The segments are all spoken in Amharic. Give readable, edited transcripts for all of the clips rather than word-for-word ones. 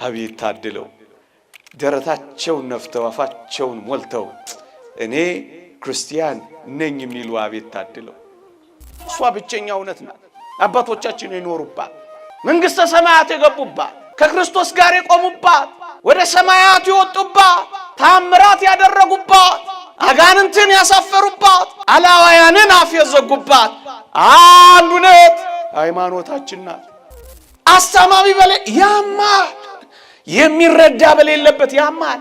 አቤት ታድለው ደረታቸውን ነፍተው አፋቸውን ሞልተው እኔ ክርስቲያን ነኝ የሚሉ አቤት ታድለው። እሷ ብቸኛ እውነት ናት። አባቶቻችን የኖሩባት፣ መንግሥተ ሰማያት የገቡባት፣ ከክርስቶስ ጋር የቆሙባት፣ ወደ ሰማያት የወጡባት፣ ታምራት ያደረጉባት፣ አጋንንትን ያሳፈሩባት፣ አላዋያንን አፍ የዘጉባት አንድ እውነት ሃይማኖታችን ናት። አስተማሚ በሌ ያማል፣ የሚረዳ በሌለበት ያማል፣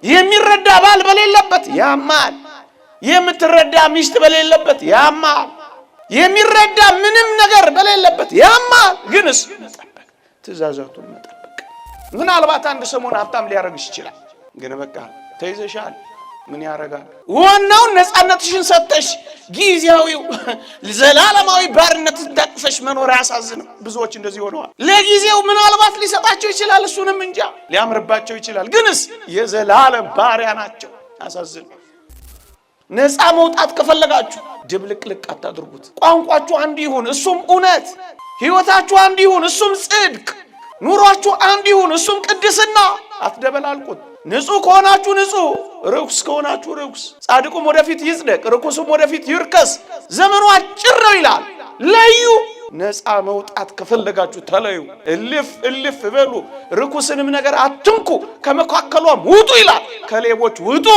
የሚረዳ ባል በሌለበት ያማል፣ የምትረዳ ሚስት በሌለበት ያማል፣ የሚረዳ ምንም ነገር በሌለበት ያማል። ግንስ መጠበቅ፣ ትእዛዛቱን መጠበቅ። ምናልባት አንድ ሰሞን ሀብታም ሊያደርግሽ ይችላል። ግን በቃ ተይዘሻል። ምን ያደርጋል? ዋናውን ነፃነትሽን ሰጥተሽ ጊዜያዊው ዘላለማዊ ባርነትን ታቅፈሽ መኖር አያሳዝንም? ብዙዎች እንደዚህ ሆነዋል። ለጊዜው ምናልባት ሊሰጣቸው ይችላል፣ እሱንም እንጃ ሊያምርባቸው ይችላል። ግንስ የዘላለም ባሪያ ናቸው። አያሳዝንም? ነፃ መውጣት ከፈለጋችሁ ድብልቅልቅ አታድርጉት። ቋንቋችሁ አንድ ይሁን፣ እሱም እውነት። ሕይወታችሁ አንድ ይሁን፣ እሱም ጽድቅ። ኑሯችሁ አንድ ይሁን፣ እሱም ቅድስና። አትደበላልቁት። ንጹሕ ከሆናችሁ ንጹሕ፣ ርኩስ ከሆናችሁ ርኩስ። ጻድቁም ወደፊት ይጽደቅ፣ ርኩሱም ወደፊት ይርከስ። ዘመኑ አጭር ነው ይላል። ለዩ። ነፃ መውጣት ከፈለጋችሁ ተለዩ። እልፍ እልፍ በሉ። ርኩስንም ነገር አትንኩ፣ ከመካከሏም ውጡ ይላል። ከሌቦች ውጡ።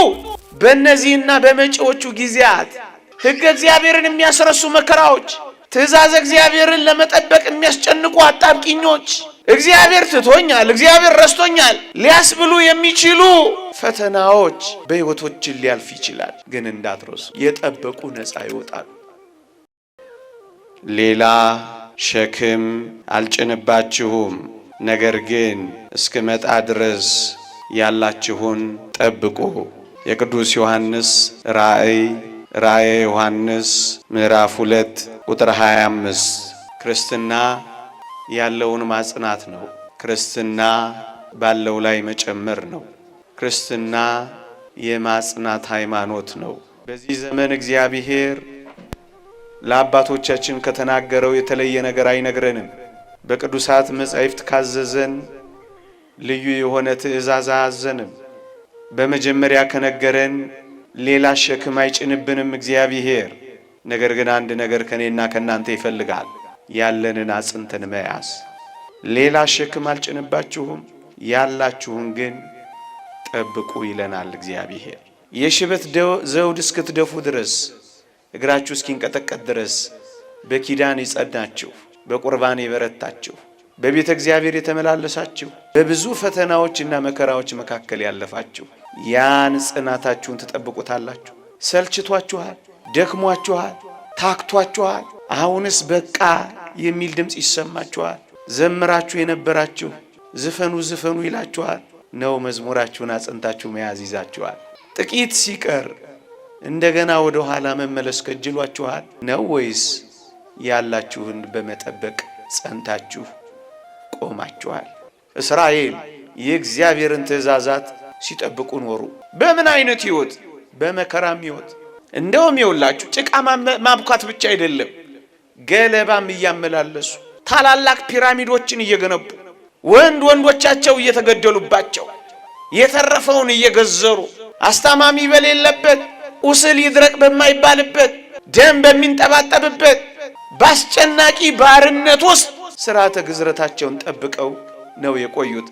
በእነዚህና በመጪዎቹ ጊዜያት ሕገ እግዚአብሔርን የሚያስረሱ መከራዎች፣ ትእዛዝ እግዚአብሔርን ለመጠበቅ የሚያስጨንቁ አጣብቂኞች፣ እግዚአብሔር ትቶኛል፣ እግዚአብሔር ረስቶኛል ሊያስብሉ የሚችሉ ፈተናዎች በሕይወቶችን ሊያልፍ ይችላል። ግን እንዳትረሱ፣ የጠበቁ ነፃ ይወጣሉ። ሌላ ሸክም አልጭንባችሁም፣ ነገር ግን እስክመጣ ድረስ ያላችሁን ጠብቁ። የቅዱስ ዮሐንስ ራእይ፣ ራእየ ዮሐንስ ምዕራፍ 2 ቁጥር 25። ክርስትና ያለውን ማጽናት ነው። ክርስትና ባለው ላይ መጨመር ነው። ክርስትና የማጽናት ሃይማኖት ነው። በዚህ ዘመን እግዚአብሔር ለአባቶቻችን ከተናገረው የተለየ ነገር አይነግረንም። በቅዱሳት መጻሕፍት ካዘዘን ልዩ የሆነ ትእዛዝ አያዘንም። በመጀመሪያ ከነገረን ሌላ ሸክም አይጭንብንም እግዚአብሔር። ነገር ግን አንድ ነገር ከኔና ከእናንተ ይፈልጋል፣ ያለንን አጽንተን መያዝ። ሌላ ሸክም አልጭንባችሁም፣ ያላችሁን ግን ጠብቁ ይለናል እግዚአብሔር። የሽበት ዘውድ እስክትደፉ ድረስ፣ እግራችሁ እስኪንቀጠቀጥ ድረስ በኪዳን የጸናችሁ፣ በቁርባን የበረታችሁ፣ በቤተ እግዚአብሔር የተመላለሳችሁ፣ በብዙ ፈተናዎችና መከራዎች መካከል ያለፋችሁ ያን ጽናታችሁን ትጠብቁታላችሁ። ሰልችቷችኋል፣ ደክሟችኋል፣ ታክቷችኋል። አሁንስ በቃ የሚል ድምፅ ይሰማችኋል። ዘምራችሁ የነበራችሁ ዝፈኑ ዝፈኑ ይላችኋል። ነው መዝሙራችሁን አጽንታችሁ መያዝ ይዛችኋል። ጥቂት ሲቀር እንደገና ወደ ኋላ መመለስ ከጅሏችኋል። ነው ወይስ ያላችሁን በመጠበቅ ጸንታችሁ ቆማችኋል? እስራኤል የእግዚአብሔርን ትእዛዛት ሲጠብቁ ኖሩ። በምን አይነት ሕይወት? በመከራም ሕይወት። እንደውም ይውላችሁ ጭቃ ማብኳት ብቻ አይደለም፣ ገለባም እያመላለሱ፣ ታላላቅ ፒራሚዶችን እየገነቡ፣ ወንድ ወንዶቻቸው እየተገደሉባቸው የተረፈውን እየገዘሩ፣ አስታማሚ በሌለበት፣ ቁስል ይድረቅ በማይባልበት፣ ደም በሚንጠባጠብበት በአስጨናቂ ባርነት ውስጥ ስርዓተ ግዝረታቸውን ጠብቀው ነው የቆዩት።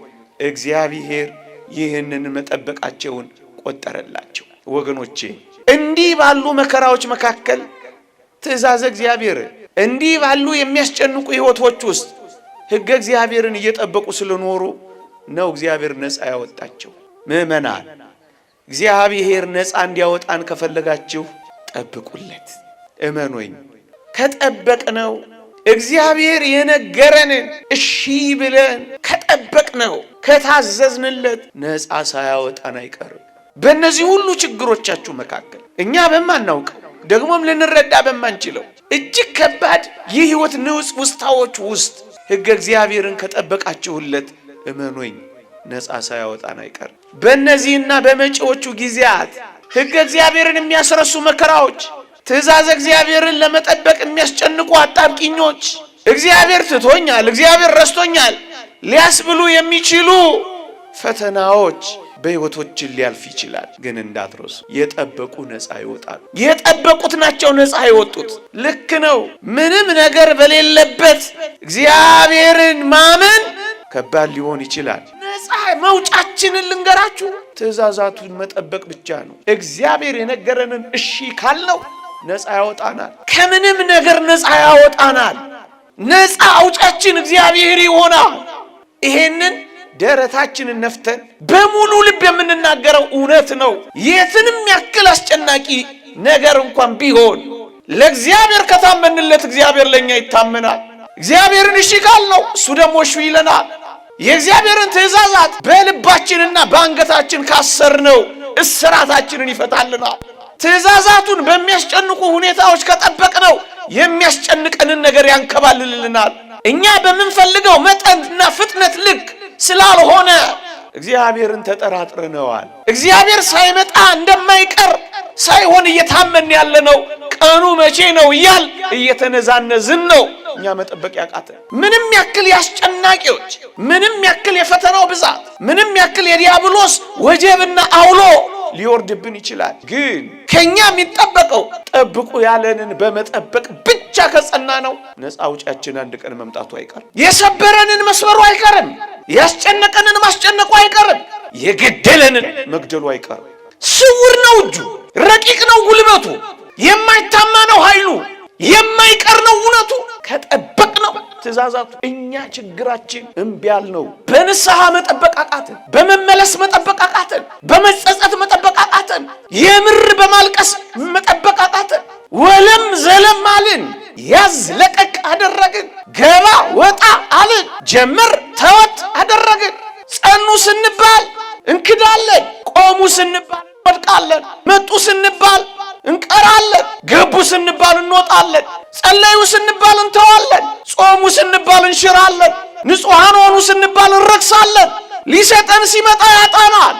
እግዚአብሔር ይህንን መጠበቃቸውን ቆጠረላቸው። ወገኖቼ፣ እንዲህ ባሉ መከራዎች መካከል ትእዛዘ እግዚአብሔር፣ እንዲህ ባሉ የሚያስጨንቁ ሕይወቶች ውስጥ ሕገ እግዚአብሔርን እየጠበቁ ስለኖሩ ነው እግዚአብሔር ነፃ ያወጣቸው። ምዕመናን፣ እግዚአብሔር ነፃ እንዲያወጣን ከፈለጋችሁ ጠብቁለት። እመኖኝ ከጠበቅነው፣ እግዚአብሔር የነገረንን እሺ ብለን ከጠበቅነው፣ ከታዘዝንለት ነፃ ሳያወጣን አይቀርም። በእነዚህ ሁሉ ችግሮቻችሁ መካከል እኛ በማናውቀው ደግሞም ልንረዳ በማንችለው እጅግ ከባድ የህይወት ንውጽ ውስታዎች ውስጥ ሕገ እግዚአብሔርን ከጠበቃችሁለት እመኖኝ ነፃ ሳያወጣን አይቀርም። በእነዚህና በመጪዎቹ ጊዜያት ሕገ እግዚአብሔርን የሚያስረሱ መከራዎች፣ ትእዛዝ እግዚአብሔርን ለመጠበቅ የሚያስጨንቁ አጣብቂኞች፣ እግዚአብሔር ትቶኛል፣ እግዚአብሔር ረስቶኛል ሊያስብሉ የሚችሉ ፈተናዎች በሕይወቶችን ሊያልፍ ይችላል። ግን እንዳትረሱ፣ የጠበቁ ነፃ ይወጣሉ። የጠበቁት ናቸው ነፃ የወጡት። ልክ ነው። ምንም ነገር በሌለበት እግዚአብሔርን ማመን ከባድ ሊሆን ይችላል። ነፃ መውጫችንን ልንገራችሁ፣ ትእዛዛቱን መጠበቅ ብቻ ነው። እግዚአብሔር የነገረንን እሺ ካልነው ነፃ ያወጣናል። ከምንም ነገር ነፃ ያወጣናል። ነፃ አውጫችን እግዚአብሔር ይሆናል። ይሄንን ደረታችንን ነፍተን በሙሉ ልብ የምንናገረው እውነት ነው። የትንም ያክል አስጨናቂ ነገር እንኳን ቢሆን ለእግዚአብሔር ከታመንለት እግዚአብሔር ለእኛ ይታመናል። እግዚአብሔርን እሺ ካልነው እሱ ደግሞ እሺ ይለናል። የእግዚአብሔርን ትእዛዛት በልባችንና በአንገታችን ካሰርነው እስራታችንን ይፈታልናል። ትእዛዛቱን በሚያስጨንቁ ሁኔታዎች ከጠበቅነው የሚያስጨንቀንን ነገር ያንከባልልልናል። እኛ በምንፈልገው መጠንና ፍጥነት ልክ ስላልሆነ እግዚአብሔርን ተጠራጥረነዋል። እግዚአብሔር ሳይመጣ እንደማይቀር ሳይሆን እየታመን ያለነው ቀኑ መቼ ነው እያል እየተነዛነዝን ነው። እኛ መጠበቅ ያቃተን ምንም ያክል የአስጨናቂዎች፣ ምንም ያክል የፈተናው ብዛት፣ ምንም ያክል የዲያብሎስ ወጀብና አውሎ ሊወርድብን ይችላል። ግን ከኛ የሚጠበቀው ጠብቁ ያለንን በመጠበቅ ብቻ ከጸና ነው ነፃ አውጪያችን አንድ ቀን መምጣቱ አይቀርም። የሰበረንን መስበሩ አይቀርም። ያስጨነቀንን ማስጨነቁ አይቀርም። የገደለንን መግደሉ አይቀርም። ስውር ነው እጁ፣ ረቂቅ ነው ጉልበቱ፣ የማይታማ ነው ኃይሉ፣ የማይቀር ነው እውነቱ። ከጠበቅ ነው ትእዛዛቱ። እኛ ችግራችን እምቢ ያልነው በንስሐ መጠበቅ አቃተን፣ በመመለስ መጠበቅ አቃተን፣ በመጸጸት መጠበቅ አቃተን፣ የምር በማልቀስ መጠበቅ አቃተን። ወለም ዘለም አልን፣ ያዝ ለቀቅ አደረግን፣ ገባ ወጣ አልን፣ ጀምር ተወት አደረግን። ጸኑ ስንባል እንክዳለን፣ ቆሙ ስንባል እንወድቃለን፣ መጡ ስንባል እንቀራለን፣ ገቡ ስንባል እንወጣለን፣ ጸለዩ ስንባል እንተዋለን፣ ጾሙ ስንባል እንሽራለን፣ ንጹሐን ሆኑ ስንባል እንረክሳለን። ሊሰጠን ሲመጣ ያጣናል።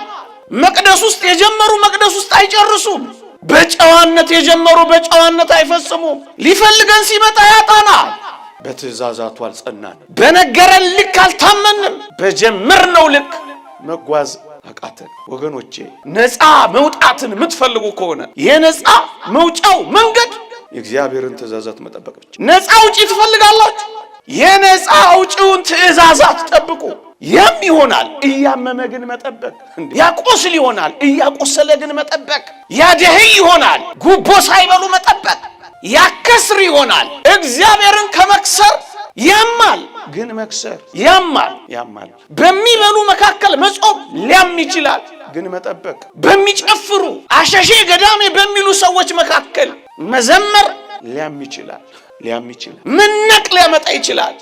መቅደስ ውስጥ የጀመሩ መቅደስ ውስጥ አይጨርሱም። በጨዋነት የጀመሩ በጨዋነት አይፈጽሙም። ሊፈልገን ሲመጣ ያጣናል። በትእዛዛቱ አልጸናን፣ በነገረን ልክ አልታመንም፣ በጀመርነው ልክ መጓዝ አቃተን። ወገኖቼ ነፃ መውጣትን የምትፈልጉ ከሆነ የነፃ መውጫው መንገድ የእግዚአብሔርን ትእዛዛት መጠበቅ ብቻ። ነፃ አውጪ ትፈልጋላችሁ? የነፃ አውጪውን ትእዛዛት ጠብቁ። ያም ይሆናል እያመመ ግን መጠበቅ፣ ያቆስል ይሆናል እያቆሰለ ግን መጠበቅ፣ ያደህይ ይሆናል ጉቦ ሳይበሉ መጠበቅ፣ ያከስር ይሆናል እግዚአብሔርን ከመክሰር ያማል ግን መክሰር ያማል ያማል። በሚበሉ መካከል መጾም ሊያም ይችላል ግን መጠበቅ፣ በሚጨፍሩ አሸሼ ገዳሜ በሚሉ ሰዎች መካከል መዘመር ሊያም ይችላል ሊያም ይችላል። መነቅ ሊያመጣ ይችላል።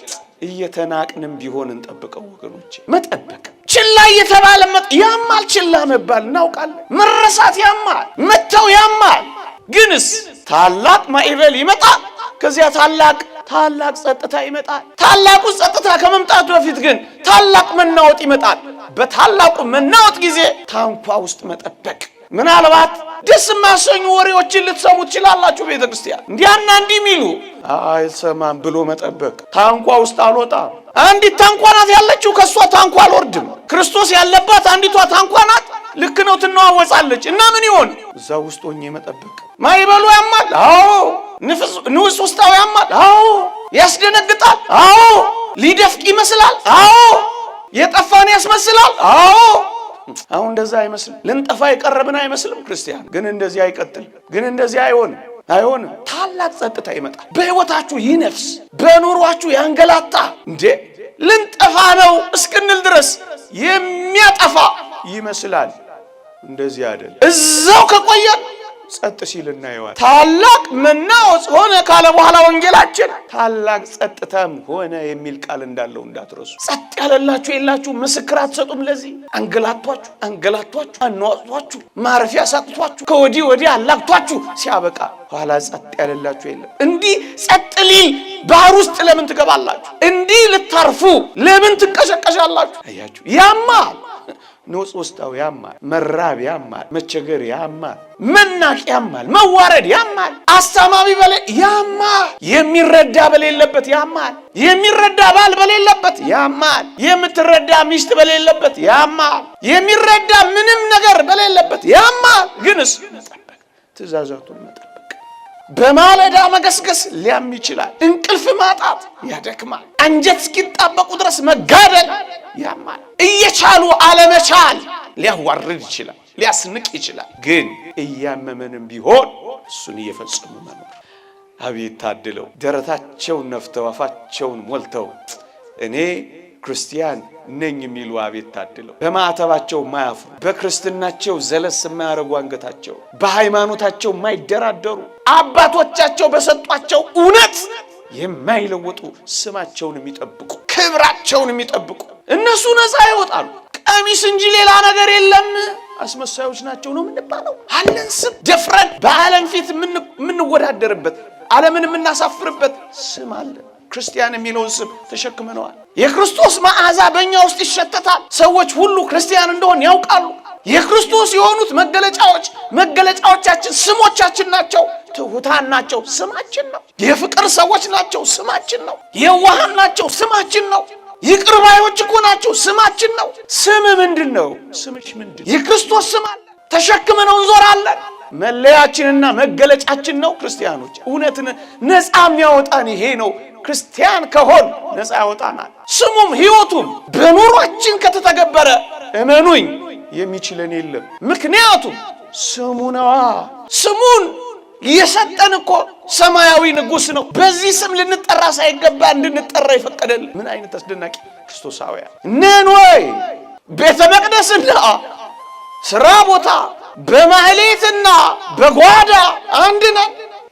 እየተናቅንም ቢሆን እንጠብቀው ወገኖቼ። መጠበቅ ችላ እየተባለ ያማል። ችላ መባል እናውቃለን። መረሳት ያማል። መተው ያማል። ግንስ ታላቅ ማዕበል ይመጣል። ከዚያ ታላቅ ታላቅ ጸጥታ ይመጣል። ታላቁ ጸጥታ ከመምጣቱ በፊት ግን ታላቅ መናወጥ ይመጣል። በታላቁ መናወጥ ጊዜ ታንኳ ውስጥ መጠበቅ። ምናልባት ደስ የማያሰኙ ወሬዎችን ልትሰሙ ትችላላችሁ። ቤተ ክርስቲያን እንዲያና እንዲህ የሚሉ አይሰማም ብሎ መጠበቅ። ታንኳ ውስጥ አልወጣም። አንዲት ታንኳ ናት ያለችው፣ ከእሷ ታንኳ አልወርድም። ክርስቶስ ያለባት አንዲቷ ታንኳ ናት። ልክ ነው፣ ትነዋወጻለች። እና ምን ይሆን እዛ ውስጥ ሆኜ መጠበቅ። ማይበሉ ያማል። አዎ። ንዑስ ውስጣዊ ያማል። አዎ። ያስደነግጣል። አዎ። ሊደፍቅ ይመስላል። አዎ። የጠፋን ያስመስላል። አዎ። አሁን እንደዛ አይመስልም። ልንጠፋ የቀረብን አይመስልም። ክርስቲያን ግን እንደዚህ አይቀጥልም። ግን እንደዚህ አይሆንም አይሆንም። ታላቅ ጸጥታ ይመጣል። በሕይወታችሁ ይነፍስ፣ በኑሯችሁ ያንገላታ። እንዴ ልንጠፋ ነው እስክንል ድረስ የሚያጠፋ ይመስላል። እንደዚህ አይደለም። እዛው ከቆየን ጸጥ ሲል እናየዋል። ታላቅ መናወጽ ሆነ ካለ በኋላ ወንጌላችን ታላቅ ጸጥታም ሆነ የሚል ቃል እንዳለው እንዳትረሱ። ጸጥ ያለላችሁ የላችሁ፣ ምስክር አትሰጡም። ለዚህ አንገላቷችሁ አንገላቷችሁ አኗጧችሁ ማረፊያ ሳጥቷችሁ ከወዲህ ወዲህ አላግቷችሁ ሲያበቃ ኋላ ጸጥ ያለላችሁ የለም። እንዲህ ጸጥ ሊል ባህር ውስጥ ለምን ትገባላችሁ? እንዲህ ልታርፉ ለምን ትንቀሸቀሻላችሁ? አያችሁ፣ ያማል። ንውጽ ውስጣው ያማል፣ መራብ ያማል፣ መቸገር ያማል፣ መናቅ ያማል፣ መዋረድ ያማል፣ አስታማሚ በሌ ያማል፣ የሚረዳ በሌለበት ያማል፣ የሚረዳ ባል በሌለበት ያማል፣ የምትረዳ ሚስት በሌለበት ያማል፣ የሚረዳ ምንም ነገር በሌለበት ያማል። ግንስ መጠበቅ፣ ትእዛዛቱን መጠበቅ፣ በማለዳ መገስገስ ሊያም ይችላል። እንቅልፍ ማጣት ያደክማል። አንጀት እስኪጣበቁ ድረስ መጋደል ያማል። እየቻሉ አለመቻል ሊያዋርድ ይችላል፣ ሊያስንቅ ይችላል። ግን እያመመንም ቢሆን እሱን እየፈጸሙ መኖር። አቤት ታድለው ደረታቸውን ነፍተው አፋቸውን ሞልተው እኔ ክርስቲያን ነኝ የሚሉ አቤት ታድለው። በማዕተባቸው የማያፍሩ፣ በክርስትናቸው ዘለስ የማያደርጉ አንገታቸው፣ በሃይማኖታቸው የማይደራደሩ፣ አባቶቻቸው በሰጧቸው እውነት የማይለወጡ፣ ስማቸውን የሚጠብቁ፣ ክብራቸውን የሚጠብቁ እነሱ ነፃ ይወጣሉ። ቀሚስ እንጂ ሌላ ነገር የለም። አስመሳዮች ናቸው ነው የምንባለው። አለን ስም ደፍረን በዓለም ፊት የምንወዳደርበት፣ ዓለምን የምናሳፍርበት ስም አለን። ክርስቲያን የሚለውን ስም ተሸክመነዋል። የክርስቶስ መዓዛ በእኛ ውስጥ ይሸተታል። ሰዎች ሁሉ ክርስቲያን እንደሆን ያውቃሉ። የክርስቶስ የሆኑት መገለጫዎች መገለጫዎቻችን ስሞቻችን ናቸው። ትሑታን ናቸው፣ ስማችን ነው። የፍቅር ሰዎች ናቸው፣ ስማችን ነው። የዋሃን ናቸው፣ ስማችን ነው። ይቅር ባዮች እኮ ናቸው፣ ስማችን ነው። ስም ምንድን ነው? ስምሽ ምንድን ነው? የክርስቶስ ስም አለ። ተሸክመነው እንዞራለን። መለያችንና መገለጫችን ነው። ክርስቲያኖች እውነትን ነፃ የሚያወጣን ይሄ ነው። ክርስቲያን ከሆን ነፃ ያወጣናል። ስሙም ሕይወቱም በኑሯችን ከተተገበረ እመኑኝ የሚችለን የለም። ምክንያቱም ስሙ ነዋ። ስሙን የሰጠን እኮ ሰማያዊ ንጉሥ ነው። በዚህ ስም ልንጠራ ሳይገባ እንድንጠራ የፈቀደልን ምን አይነት አስደናቂ ክርስቶሳውያን ነን ወይ? ቤተ መቅደስና ስራ ቦታ በማህሌትና በጓዳ አንድ ነን።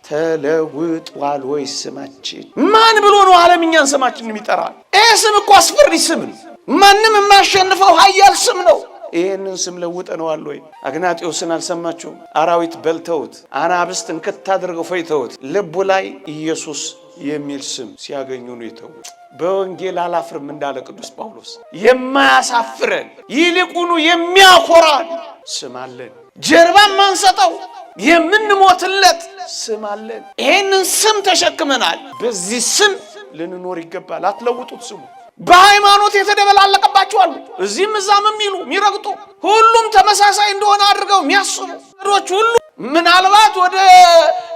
ተለውጧል ወይ ስማችን? ማን ብሎ ነው ዓለም እኛን ስማችንን የሚጠራል? ይህ ስም እኮ አስፈሪ ስም ነው። ማንም የማያሸንፈው ኃያል ስም ነው። ይህንን ስም ለውጠነዋል ወይ? አግናጤዎስን አልሰማችሁም? አራዊት በልተውት፣ አናብስት እንክት አድርገው ፈይተውት፣ ልቡ ላይ ኢየሱስ የሚል ስም ሲያገኙ ነው የተዉት። በወንጌል አላፍርም እንዳለ ቅዱስ ጳውሎስ የማያሳፍረን ይልቁኑ የሚያኮራን ስም አለን። ጀርባ ማንሰጠው የምንሞትለት ስም አለን። ይሄንን ስም ተሸክመናል። በዚህ ስም ልንኖር ይገባል። አትለውጡት ስሙ። በሃይማኖት የተደበላለቀባቸው አሉ። እዚህም እዛም የሚሉ የሚረግጡ፣ ሁሉም ተመሳሳይ እንደሆነ አድርገው የሚያስቡ መንገዶች ሁሉ ምናልባት ወደ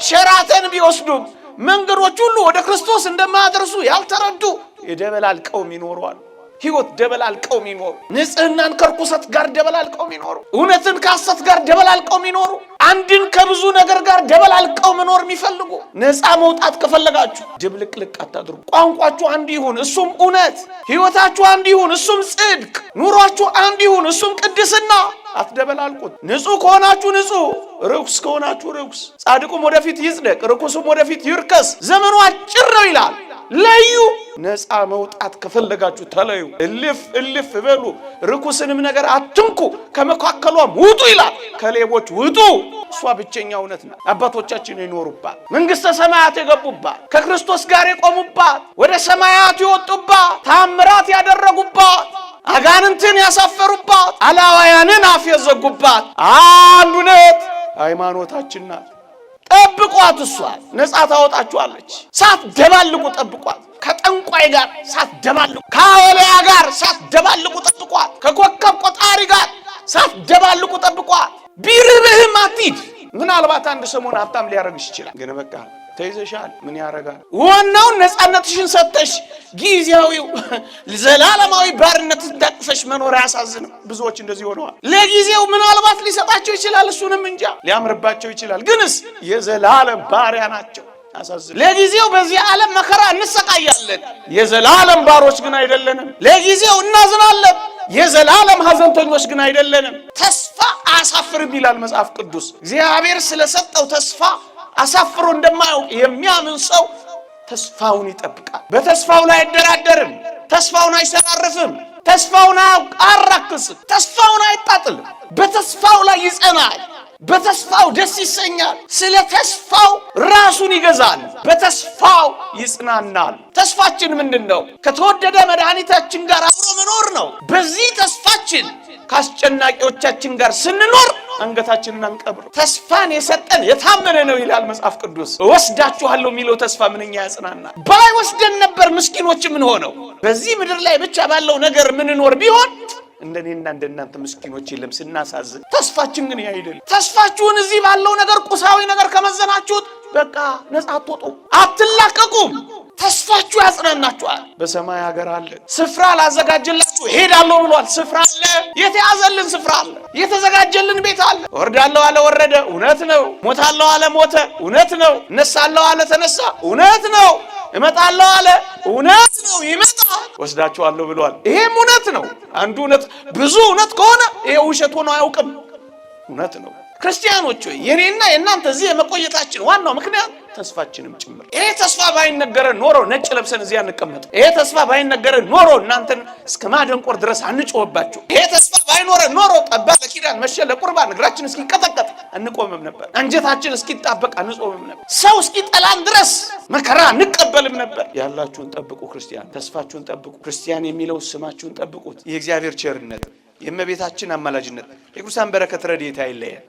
ሸራተን ቢወስዱም መንገዶች ሁሉ ወደ ክርስቶስ እንደማያደርሱ ያልተረዱ የደበላልቀው የሚኖሩ አሉ። ሕይወት ደበላልቀው የሚኖሩ፣ ንጽህናን ከርኩሰት ጋር ደበላልቀው የሚኖሩ፣ እውነትን ከሐሰት ጋር ደበላልቀው የሚኖሩ፣ አንድን ከብዙ ነገር ጋር ደበላልቀው መኖር የሚፈልጉ። ነፃ መውጣት ከፈለጋችሁ ድብልቅልቅ አታድርጉ። ቋንቋችሁ አንድ ይሁን፣ እሱም እውነት። ሕይወታችሁ አንድ ይሁን፣ እሱም ጽድቅ። ኑሯችሁ አንድ ይሁን፣ እሱም ቅድስና። አትደበላልቁት። ንጹሕ ከሆናችሁ ንጹሕ፣ ርኩስ ከሆናችሁ ርኩስ። ጻድቁም ወደፊት ይጽደቅ፣ ርኩስም ወደፊት ይርከስ። ዘመኑ አጭር ነው ይላል። ለዩ። ነፃ መውጣት ከፈለጋችሁ ተለዩ። እልፍ እልፍ በሉ። ርኩስንም ነገር አትንኩ፣ ከመካከሏም ውጡ ይላል። ከሌቦች ውጡ። እሷ ብቸኛ እውነት ናት። አባቶቻችን የኖሩባት፣ መንግሥተ ሰማያት የገቡባት፣ ከክርስቶስ ጋር የቆሙባት፣ ወደ ሰማያት የወጡባት፣ ታምራት ያደረጉባት፣ አጋንንትን ያሳፈሩባት፣ አላዋያንን አፍ የዘጉባት አንድ እውነት ሃይማኖታችን ናት። ጠብቋት። እሷን ነፃ ታወጣችኋለች። ሳትደባልቁ ጠብቋት። ከጠንቋይ ጋር ሳትደባልቁ፣ ከአወሊያ ጋር ሳትደባልቁ ጠብቋት። ከኮከብ ቆጣሪ ጋር ሳትደባልቁ ጠብቋት። ቢርብህም አትሂድ። ምናልባት አንድ ሰሞን ሀብታም ሊያደርግሽ ይችላል፣ ግን በቃ ተይዘሻል። ምን ያደርጋል? ዋናውን ነፃነትሽን ሰጥተሽ ጊዜያዊው ዘላለማዊ ባርነት እንዳቅፈሽ መኖር አያሳዝንም? ብዙዎች እንደዚህ ሆነዋል። ለጊዜው ምናልባት ሊሰጣቸው ይችላል፣ እሱንም እንጃ ሊያምርባቸው ይችላል። ግንስ የዘላለም ባሪያ ናቸው። አሳዝን። ለጊዜው በዚህ ዓለም መከራ እንሰቃያለን፣ የዘላለም ባሮች ግን አይደለንም። ለጊዜው እናዝናለን፣ የዘላለም ሐዘንተኞች ግን አይደለንም። ተስፋ አያሳፍርም ይላል መጽሐፍ ቅዱስ። እግዚአብሔር ስለሰጠው ተስፋ አሳፍሮ እንደማያውቅ የሚያምን ሰው ተስፋውን ይጠብቃል። በተስፋው ላይ አይደራደርም። ተስፋውን አይሰራርፍም። ተስፋውን አያራክስም። ተስፋውን አይጣጥልም። በተስፋው ላይ ይጸናል። በተስፋው ደስ ይሰኛል። ስለ ተስፋው ራሱን ይገዛል። በተስፋው ይጽናናል። ተስፋችን ምንድን ነው? ከተወደደ መድኃኒታችን ጋር አብሮ መኖር ነው። በዚህ ተስፋችን ከአስጨናቂዎቻችን ጋር ስንኖር አንገታችንን አንቀብር። ተስፋን የሰጠን የታመነ ነው ይላል መጽሐፍ ቅዱስ። እወስዳችኋለሁ የሚለው ተስፋ ምንኛ ያጽናናል። ባይወስደን ነበር ምስኪኖች የምንሆነው። በዚህ ምድር ላይ ብቻ ባለው ነገር ምንኖር ቢሆን እንደኔና እንደናንተ ምስኪኖች የለም። ስናሳዝን። ተስፋችን ግን አይደለም። ተስፋችሁን እዚህ ባለው ነገር ቁሳዊ ነገር ከመዘናችሁት በቃ ነጻ አትወጡም፣ አትላቀቁም። ተስፋችሁ ያጽናናችኋል። በሰማይ ሀገር አለ። ስፍራ ላዘጋጀላችሁ ሄዳለሁ ብሏል። ስፍራ አለ፣ የተያዘልን ስፍራ አለ፣ የተዘጋጀልን ቤት አለ። ወርዳለሁ አለ፣ ወረደ፣ እውነት ነው። ሞታለሁ አለ፣ ሞተ፣ እውነት ነው። እነሳለሁ አለ፣ ተነሳ፣ እውነት ነው። እመጣለሁ አለ፣ እውነት ነው፣ ይመጣል። ወስዳችኋለሁ ብሏል። ይሄም እውነት ነው። አንዱ እውነት ብዙ እውነት ከሆነ ይሄ ውሸት ሆኖ አያውቅም። እውነት ነው። ክርስቲያኖች ሆይ፣ የኔና የእናንተ እዚህ የመቆየታችን ዋናው ምክንያት ተስፋችንም ጭምር። ይሄ ተስፋ ባይነገረን ኖሮ ነጭ ለብሰን እዚህ አንቀመጥ። ይሄ ተስፋ ባይነገረን ኖሮ እናንተን እስከ ማደንቆር ድረስ አንጮህባችሁ። ይሄ ተስፋ ባይኖረን ኖሮ ጠባ ለኪዳን መሸ ለቁርባን እግራችን እስኪቀጠቀጥ አንቆምም ነበር። አንጀታችን እስኪጣበቅ አንጾምም ነበር። ሰው እስኪጠላን ድረስ መከራ አንቀበልም ነበር። ያላችሁን ጠብቁ ክርስቲያን፣ ተስፋችሁን ጠብቁ ክርስቲያን የሚለው ስማችሁን ጠብቁት። የእግዚአብሔር ቸርነት፣ የእመቤታችን አማላጅነት፣ የቅዱሳን በረከት ረድኤት አይለየን።